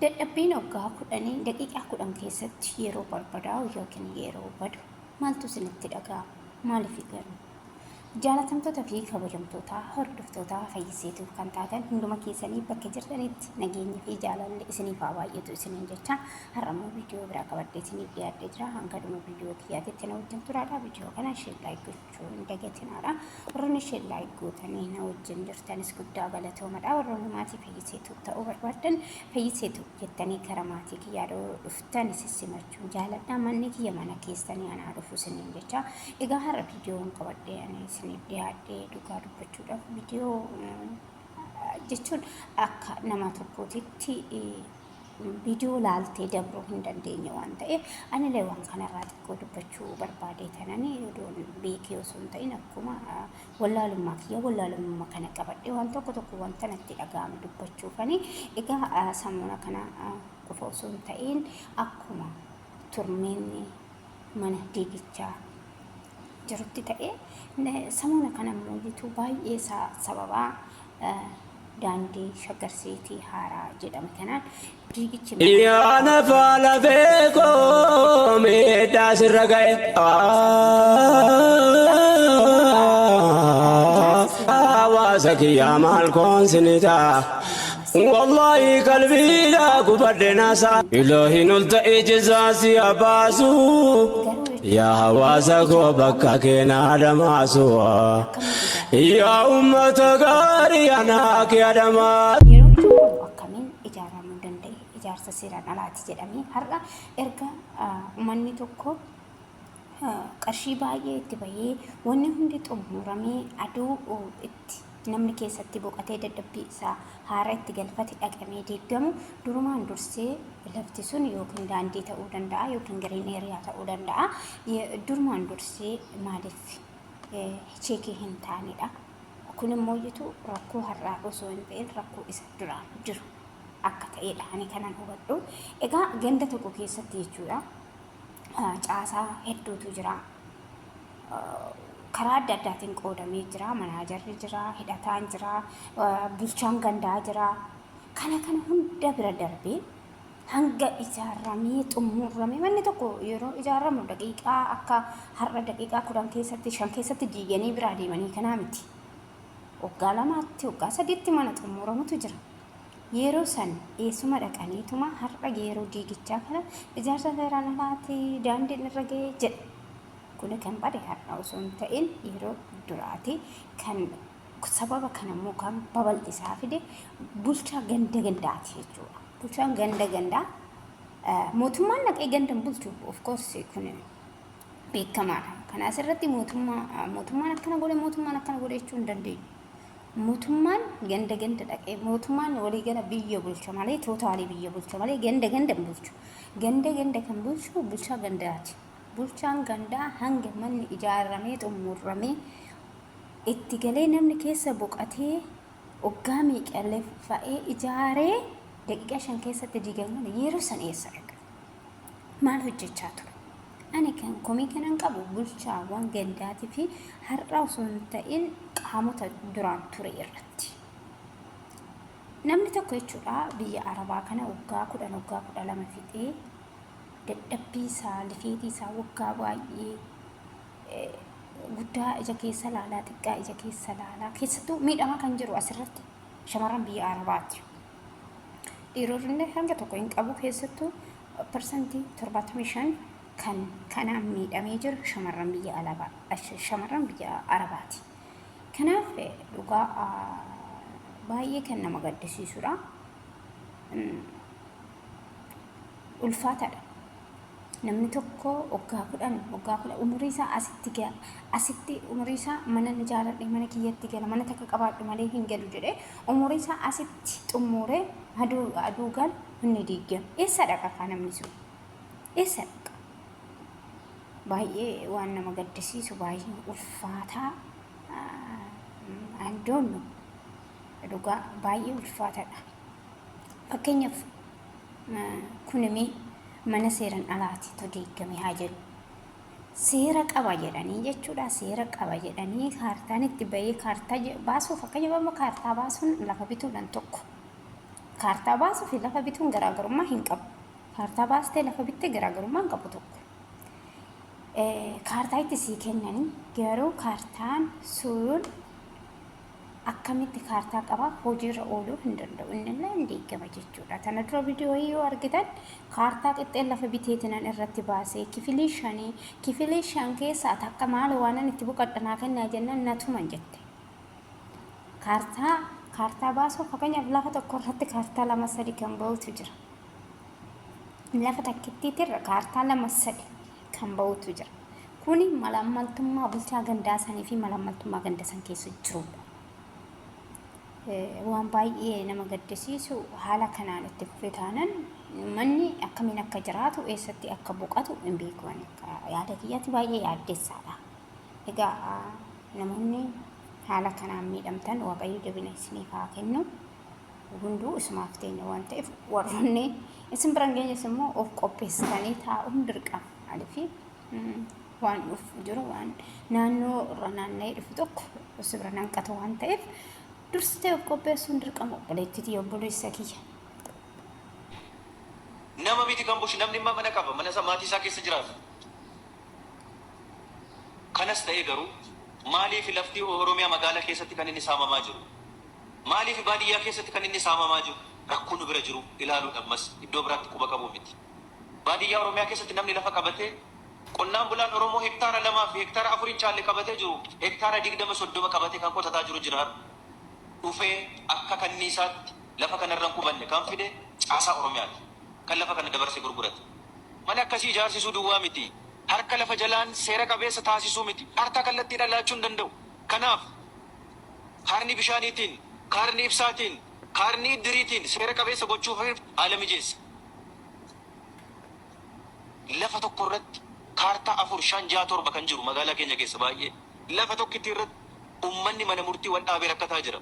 Dadhabbiin waggaa kudhanii daqiiqaa 10 keessatti yeroo barbadaa'u yookiin yeroo badu maaltu isinitti dhaga'ama? Maaliif garuu? Jaalatamtoota fi kabajamtoota hordoftoota Fayyiseetuuf kan taatan hunduma keessanii bakka jirtanitti nageenyi fi jaalalli isiniif haa baay'atu isiniin jecha har'a immoo viidiyoo biraa qabadhee isiniif dhiyaadhee jira. Hanga dhuma viidiyoo kiyyaatitti na wajjin turaadha. Viidiyoo kana share like gochuu hin dagatinaadha. Warroonni share like gootanii na wajjin jirtanis guddaa galatoomadha. Warroonni maatii Fayyiseetuuf ta'uu barbaaddan Fayyiseetuuf jettanii gara maatii kiyyaa dhuftan sissimachuun jaaladha. Manni kiyya mana keessanii anaa dhufu isiniin jecha. Egaa har'a viidiyoon qabadhee ani isiniif dhiyaadhee dhugaa dubbachuudhaaf viidiyoo jechuun akka nama tokkootitti viidiyoo laaltee dabruu hin dandeenye waan ta'eef anillee waan kanarraa xiqqoo dubbachuu barbaadee tanani odoon beekee osoo hin ta'in akkuma wallaalummaa kiyya wallaalummaa kana qabadhee waan tokko tokko wanta natti dhaga'ame dubbachuufani. Egaa samuuna kana qofa osoo hin ta'in akkuma turmeenni mana diigichaa jirutti ta'e samuuna kana immoo jitu baay'ee isaa sababaa daandii Shaggar Siitii haaraa jedhame kanaan diigichi mana Yaa nafaa lafee koo miidhaa sirra ga'e. Hawaasa kiyyaa maal koon sinitaa. Wallaahi qalbiidhaa gubadhe naasaa. Ilaahin ol ta'e jezaa si haa baasu. Yaa hawaasa koo bakka keenaa dhamaasu. Yaa ummata gaarii anaa kee adamaa. Yeroo ijaaramu akkamiin ijaaramuu danda'e? Ijaarsa seeraan alaati jedhamee har'a erga manni tokko qarshii baay'ee itti bahee wanni hundi xumuramee aduu itti namni keessatti boqatee dadhabbii isaa haara itti galfate dhaqamee diigamu durumaan dursee lafti sun yookiin daandii ta'uu danda'a yookiin giriin eeriyaa ta'uu danda'a. Durumaan dursee maaliif cheekii hin taanedha. Kun immoo iyyuu rakkoo har'aa osoo hin ta'in rakkoo isa duraan jiru akka ta'edha ani kanan hubadhu. Egaa ganda tokko keessatti jechuudha caasaa hedduutu jira. Karaa adda addaatiin qoodamee jira. Manaajarri jira, hidhataan jira, bulchaan gandaa jira. Kana kana hunda bira darbee hanga ijaaramee xumuramee manni tokko yeroo ijaaramu daqiiqaa akka har'a daqiiqaa 10 keessatti 5 keessatti diiganii biraa deemanii kanaa miti. Waggaa lamaatti waggaa sadiitti mana xumuramutu jira. Yeroo san eessuma dhaqaniituma har'a yeroo diigichaa kana ijaarsa seeraan alaati daandiin irra ga'ee jedha. Kuni kan bade har'a osoo hin ta'in yeroo duraati kan sababa kana immoo kan babal'isaa fide bulchaa ganda gandaati jechuudha. Bulchaan ganda gandaa mootummaan dhaqee ganda hin bulchu, of course kun beekamaadha. Kana asirratti mootummaan akkana godhe, mootummaan akkana godhe jechuu hin dandeenyu. Mootummaan ganda ganda dhaqee mootummaan waliigala biyya bulcha malee, totally biyya bulcha malee ganda ganda hin bulchu. Ganda ganda kan bulchu bulchaa gandaati. Bulchaan gandaa hanga manni ijaaramee xumuramee itti galee namni keessa boqatee waggaa meeqa lafa'ee ijaaree daqiiqaa 5 keessatti diigan kana yeroo san eessa dhaqa? Maal hojjechaa ture? Ani kan komii kanan qabu bulchaawwan gandaatii fi har'a osoo hin ta'in qaamota duraan ture irratti. Namni tokko jechuudha biyya Arabaa kana waggaa 10, waggaa 12 fixee dadhabbii isaa, lifeetii isaa waggaa baay'ee guddaa ija keessa laalaa, xiqqaa ija keessa laalaa, keessattuu miidhamaa kan jiru asirratti shamarran biyya Arabaati. Dhiironni hanga tokko hin qabu, keessattuu 75% kan kanaan miidhamee jiru shamarran biyya alabaa shamarran biyya Arabaati. Kanaaf dhugaa baay'ee kan nama gaddisiisudha. Ulfaataadha. Namni tokko waggaa 10, waggaa 10 umurii isaa asitti ga'a. Asitti umurii isaa mana ijaaradhe, mana kiyyatti gala, mana takka qabaadhu malee hin galu jedhee umurii isaa asitti xumuree aduu aduu galu inni diigame. Eessa dhaqa kaa namni sun? Eessa dhaqa? Baay'ee waan nama gaddisiisu, baay'ee ulfaataa. I don't know. Dhugaa baay'ee ulfaataadha. Fakkeenyaaf kunimee mana seeran alaati to diigame haa jedhu. Seera qaba jedhanii jechuudha. Seera qaba jedhanii kaartaan itti bahee kaartaa baasuu, fakkeenyaaf amma kaartaa baasuun lafa bituudhaan tokko. Kaartaa baasuu fi lafa bituun garaagarummaa hin qabu. Kaartaa baastee lafa bittee garaagarummaa hin qabu tokko. Kaartaa itti sii kennanii garuu kaartaan sun akkamitti kaartaa qaba hojiirra ooluu hin danda'u. Innillee hin diigama jechuudha. Tana dura viidiyoo yoo argitan kaartaa qixxeen lafa biteetinan irratti baasee kifilii shanii kifilii shan keessaa takka maal waanan itti boqadha naa kennaa jennaan na tuman jette. Kaartaa kaartaa baasuu fakkeenyaaf lafa tokko irratti kaartaa lama sadi kan bahutu jira. Lafa takkittiitirra kaartaa lama sadi kan bahutu jira. Kuni malaammaltummaa bulchaa gandaa sanii fi malaammaltummaa ganda san keessa jirudha. Waan baay'ee nama gaddisiisu haala kanaan itti fufe taanan manni akkamiin akka jiraatu eessatti akka boqatu hin beeku. Ani akka yaada kiyyaatti baay'ee yaaddessaadha. Egaa namoonni haala kanaan miidhamtan Waaqayyo jabina isiniif haa kennu. Hunduu isumaaf teenya waan ta'eef warroonni isin bira hin geenyes immoo of qopheessitanii taa'uun dirqama. Maaliif waan dhufu jiru waan naannoo irra naanna'ee dhufu tokko si bira nanqatu waan ta'eef dursitee of qopheessuun dirqama obboleettitii obboleessa kiyya. Nama miti kan bushu namni immaa mana qaba mana isaa maatii isaa keessa jiraata. Kanas ta'ee garuu maaliif lafti Oromiyaa magaalaa keessatti kan inni saamamaa jiru? Maaliif baadiyyaa keessatti kan inni saamamaa jiru? Rakkoo nu bira jiru ilaaluudha ammas iddoo biraatti quba qabuu miti. Baadiyyaa Oromiyaa keessatti namni lafa qabatee qonnaan bulaan Oromoo hektaara lamaa fi hektaara afur hin caalle qabatee jiru hektaara 20 30 qabatee kan qotataa jiru jira har'a. Dhufee akka kanniisaatti lafa kanarra hin qubanne kan fide caasaa Oromiyaati. Kan lafa kana dabarsee gurgurate. Mana akkasii ijaarsisuu duwwaa miti. Harka lafa jalaan seera qabeessa taasisuu miti. Kaartaa kallattiidhaan laachuu hin danda'u. Kanaaf kaarnii bishaaniitiin, kaarnii ibsaatiin, kaarnii iddiriitiin seera qabeessa gochuuf haala mijeessa. Lafa tokko irratti kaartaa 4, 5, 6, 7 kan jiru magaalaa keenya keessa baay'ee. Lafa tokkittii irratti ummanni mana murtii wal dhaabee rakkataa jira.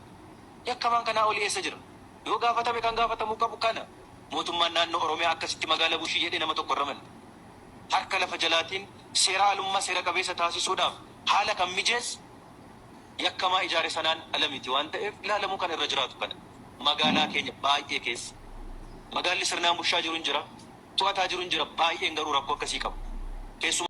Yakkamaan kanaa olii eessa jira? Yoo gaafatame kan gaafatamuu qabu kana. Mootummaan naannoo Oromiyaa akkasitti magaala Bushii jedhee nama tokko hin ramadne. Harka lafa jalaatiin seera alummaa seera qabeessa taasisuudhaaf haala kan mijeesse yakkamaa ijaare sanaan ala miti waan ta'eef ilaalamuu kan irra jiraatu kana. Magaalaa keenya baay'ee keessa magaalli sirnaan bushaa jiru hin jira, to'ataa jiru hin jira baay'een garuu rakkoo akkasii qabu. Keessumaa.